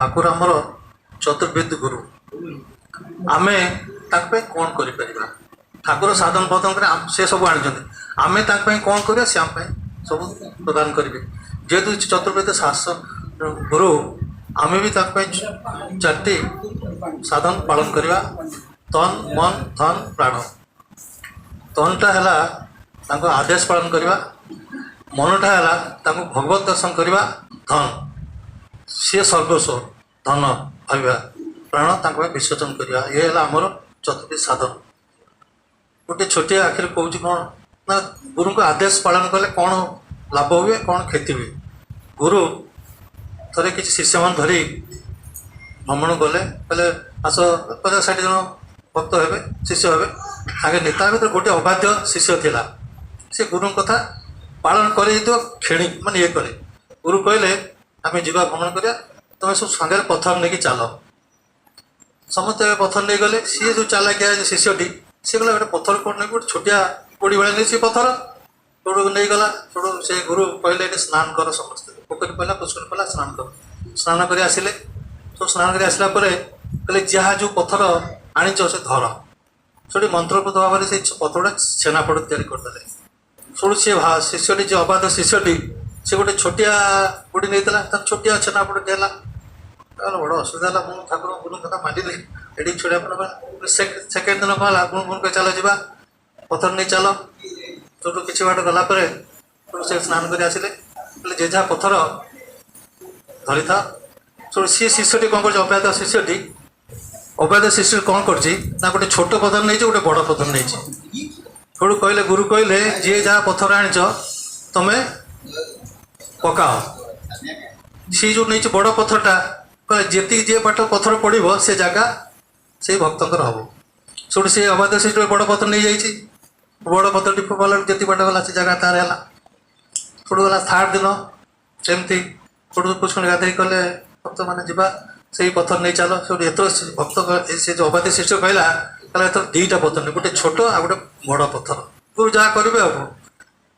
ଠାକୁର ଆମର ଚତୁର୍ବିଦ ଗୁରୁ, ଆମେ ତାଙ୍କ ପାଇଁ କ'ଣ କରିପାରିବା? ଠାକୁର ସାଧନ ପ୍ରଦାନ କରି ସେ ସବୁ ଆଣିଛନ୍ତି, ଆମେ ତାଙ୍କ ପାଇଁ କ'ଣ କରିବା, ସେ ଆମ ପାଇଁ ସବୁ ପ୍ରଦାନ କରିବେ। ଯେହେତୁ ଚତୁର୍ବିଦ ଶାସନ ଗୁରୁ, ଆମେ ବି ତାଙ୍କ ପାଇଁ ଚାରିଟି ସାଧନ ପାଳନ କରିବା: ତନ, ମନ, ଧନ, ପ୍ରାଣ। ତନଟା ହେଲା ତାଙ୍କ ଆଦେଶ ପାଳନ କରିବା, ମନଟା ହେଲା ତାଙ୍କୁ ଭଗବତ ଦର୍ଶନ କରିବା, ଧନ ସିଏ ସର୍ବସ୍ୱ ଧନ ଭାବିବା, ପ୍ରାଣ ତାଙ୍କ ପାଇଁ ବିସର୍ଜନ କରିବା। ଇଏ ହେଲା ଆମର ଚତୁର୍ଥୀ ସାଧନ। ଗୋଟେ ଛୋଟିଆ ଆଖିରେ କହୁଛି, କ'ଣ ନା ଗୁରୁଙ୍କ ଆଦେଶ ପାଳନ କଲେ କ'ଣ ଲାଭ ହୁଏ, କ'ଣ କ୍ଷତି ହୁଏ। ଗୁରୁ ଥରେ କିଛି ଶିଷ୍ୟମାନେ ଧରି ଭ୍ରମଣ କଲେ। କହିଲେ ଆସ, 50-60 ଜଣ ଭକ୍ତ ହେବେ, ଶିଷ୍ୟ ହେବେ ସାଙ୍ଗେ। ତା ଭିତରେ ଗୋଟେ ଅବାଧ୍ୟ ଶିଷ୍ୟ ଥିଲା। ସେ ଗୁରୁଙ୍କ କଥା ପାଳନ କରିଯାଇଥିବ କ୍ଷଣି ମାନେ ଇଏ କରେ। ଗୁରୁ କହିଲେ, ଆମେ ଯିବା, ଭ୍ରମଣ କରିବା, ତମେ ସବୁ ସାଙ୍ଗରେ ପଥର ନେଇକି ଚାଲ। ସମସ୍ତେ ପଥର ନେଇଗଲେ। ସିଏ ଯେଉଁ ଚାଲାକିଆ ଶିଷ୍ୟଟି, ସିଏ କହିଲା, ଗୋଟେ ପଥର କୋଉଠି ନେବି? ଗୋଟେ ଛୋଟିଆ କୋଡ଼ି ଭଳିଆ ନେଇଛି ପଥର, ସେଠୁ ନେଇଗଲା। ସେଠୁ ସେ ଗୁରୁ କହିଲେ, ଏଠି ସ୍ନାନ କର ସମସ୍ତେ। ପୋଖରୀ ପଡ଼ିଲା, ପୁଷ୍କରି ପଡ଼ିଲା, ସ୍ନାନ କର। ସ୍ନାନ କରି ଆସିଲେ ସବୁ। ସ୍ନାନ କରି ଆସିଲା ପରେ କହିଲେ, ଯାହା ଯେଉଁ ପଥର ଆଣିଛ ସେ ଧର। ସେଠି ମନ୍ତ୍ରପୁତ ଭାବରେ ସେଇ ପଥରଟା ଛେନାପୋଡ଼ ତିଆରି କରିଦେଲେ। ସେଠୁ ସେ ଶିଷ୍ୟଟି, ଯେ ଅବାଧ ଶିଷ୍ୟଟି, ସେ ଗୋଟେ ଛୋଟିଆ ଗୁଡ଼ି ନେଇଥିଲା, ତାର ଛୋଟିଆ ଛେନାପୋଡ଼ଟି ହେଲା। ତାହେଲେ ବଡ଼ ଅସୁବିଧା ହେଲା, ମୁଁ ଠାକୁର ଗୁରୁଙ୍କ କଥା ମାନିଲି, ଏଠି ଛୋଟିଆ ପୋଡ଼। ସେକେଣ୍ଡ ଦିନ କ'ଣ ହେଲା? ଗୁରୁ ଗୁରୁ ଚାଲ ଯିବା, ପଥର ନେଇ ଚାଲ। ସେଠୁ କିଛି ବାଟ ଗଲା ପରେ ସେଠୁ ସେ ସ୍ନାନ କରି ଆସିଲେ। କହିଲେ, ଯେ ଯାହା ପଥର ଧରିଥା। ସେଠୁ ସିଏ ଶିଷ୍ୟଟି କ'ଣ କରୁଛି? ଅବାଧ ଶିଷ୍ୟଟି, ଅବାଧ ଶିଷ୍ୟ କ'ଣ କରୁଛି ନା ଗୋଟେ ଛୋଟ ପଥର ନେଇଛି, ଗୋଟେ ବଡ଼ ପଥର ନେଇଛି। ସେଠୁ କହିଲେ, ଗୁରୁ କହିଲେ, ଯିଏ ଯାହା ପଥର ଆଣିଛ ତମେ ପକାଅ। ସିଏ ଯେଉଁ ନେଇଛି ବଡ଼ ପଥରଟା, କହିଲେ ଯେତିକି ଯିଏ ବାଟ ପଥର ପଡ଼ିବ ସେ ଜାଗା ସେଇ ଭକ୍ତଙ୍କର ହବ। ସେଠୁ ସେ ଅବାଧ ଶିଷ୍ୟ ବଡ଼ ପଥର ନେଇଯାଇଛି। ବଡ଼ ପଥରଟି ଫୋପାଡ଼ିଲା, ଯେତିକି ବାଟ ଗଲା ସେ ଜାଗା ତାର ହେଲା। ସେଠୁ ଗଲା ଥାର୍ଡ଼ ଦିନ ସେମିତି। ସେଠୁ ପୁଷ୍କରିଣୀ ଗାଧେଇ କଲେ, ଭକ୍ତମାନେ ଯିବା, ସେଇ ପଥର ନେଇ ଚାଲ। ସେଠୁ ଏଥର ଭକ୍ତ, ସେ ଯେଉଁ ଅବାଧ୍ୟ ଶିଷ୍ୟ କହିଲା, କହିଲା ଏଥର ଦୁଇଟା ପଥର ନେଇ, ଗୋଟେ ଛୋଟ ଆଉ ଗୋଟେ ବଡ଼ ପଥର, ଗୁରୁ ଯାହା କରିବେ ଆଉ।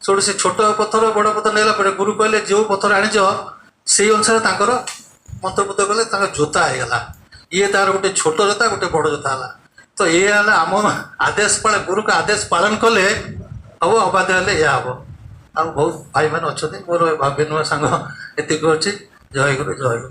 ସେଠୁ ସେ ଛୋଟ ପଥର ବଡ଼ ପଥର ନେଲା ପରେ ଗୁରୁ କହିଲେ, ଯେଉଁ ପଥର ଆଣିଛ ସେଇ ଅନୁସାରେ ତାଙ୍କର ମନ୍ତ୍ରପୁତ କଲେ, ତାଙ୍କ ଜୋତା ହେଇଗଲା। ଇଏ ତାର ଗୋଟେ ଛୋଟ ଜୋତା, ଗୋଟେ ବଡ଼ ଜୋତା ହେଲା। ତ ଇଏ ହେଲା ଆମ ଆଦେଶ ପାଳ, ଗୁରୁଙ୍କ ଆଦେଶ ପାଳନ କଲେ ହବ, ଅବାଧ୍ୟ ହେଲେ ଏଇଆ ହବ। ଆଉ ବହୁତ ଭାଇମାନେ ଅଛନ୍ତି, ମୋର ଭାବି ନୂଆ ସାଙ୍ଗ ଏତିକି ଅଛି। ଜୟ ଗୁରୁ, ଜୟ ଗୁରୁ।